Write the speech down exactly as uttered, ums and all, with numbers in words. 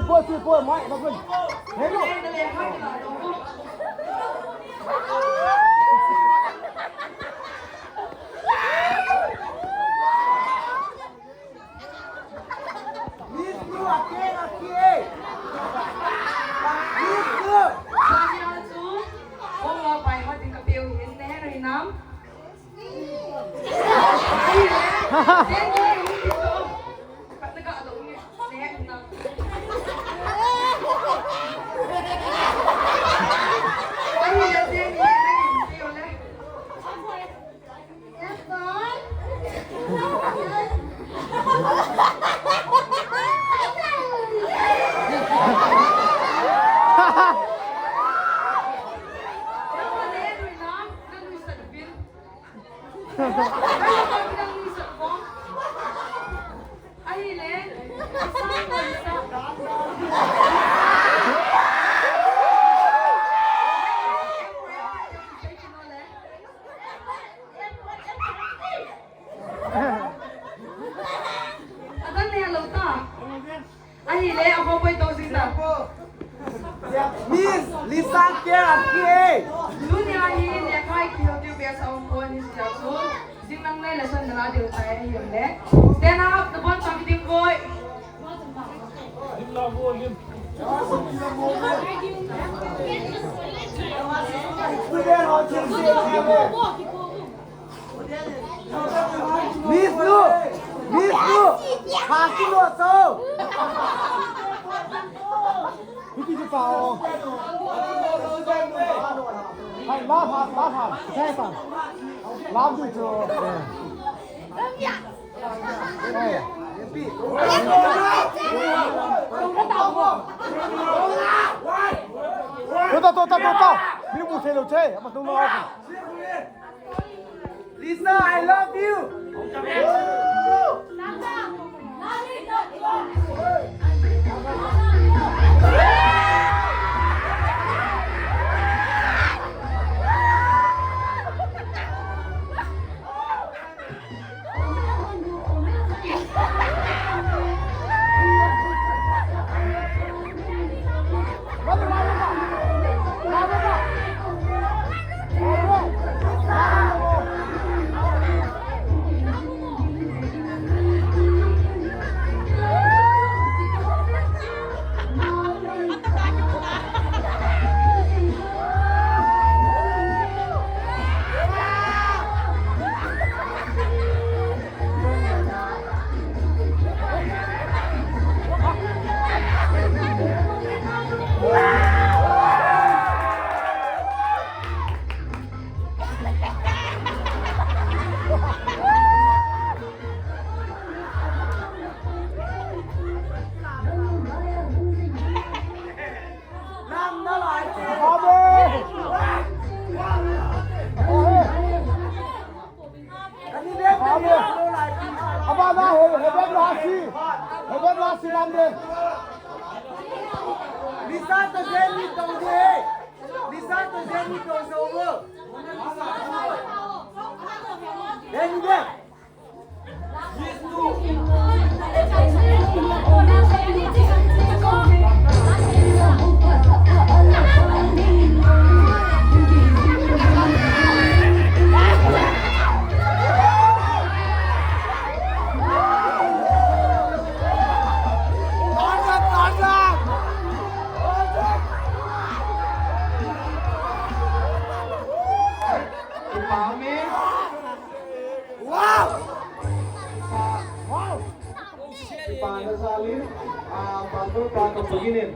Poi, poi, poi, mai, ba pun. Hei, lo. Miss Blue, aki, aki. Miss Blue. Sanya chu, bong la pai ma ding ka peu hin, ne, Rinam. Adan ne lo ta. Ahile, a ko poi to jing ta. Miss Lisa K, aki. Tuni a hi, ne kai ki ho tiu be sa ong ko ni sia chu. Jing nang le lesson na la diu tai hi le. Stand up, the bon chang ding boy. Miss Lu! Miss Lu! Haki lo so! Hiki ki pa o. Hai, la ha, la ha. Sai pa. La du cho. Tota, tota, tota. Mi mu se lo che. Ama tu lo. Lisa, I love you. Abana he, he ben la si. He ben la si lam de. Lisa to Jenny to de. Lisa to Jenny to so wo. Jenny de. Wow! Wow! Wow! Kipa na jal in, ah, Pastor pa kapugin in.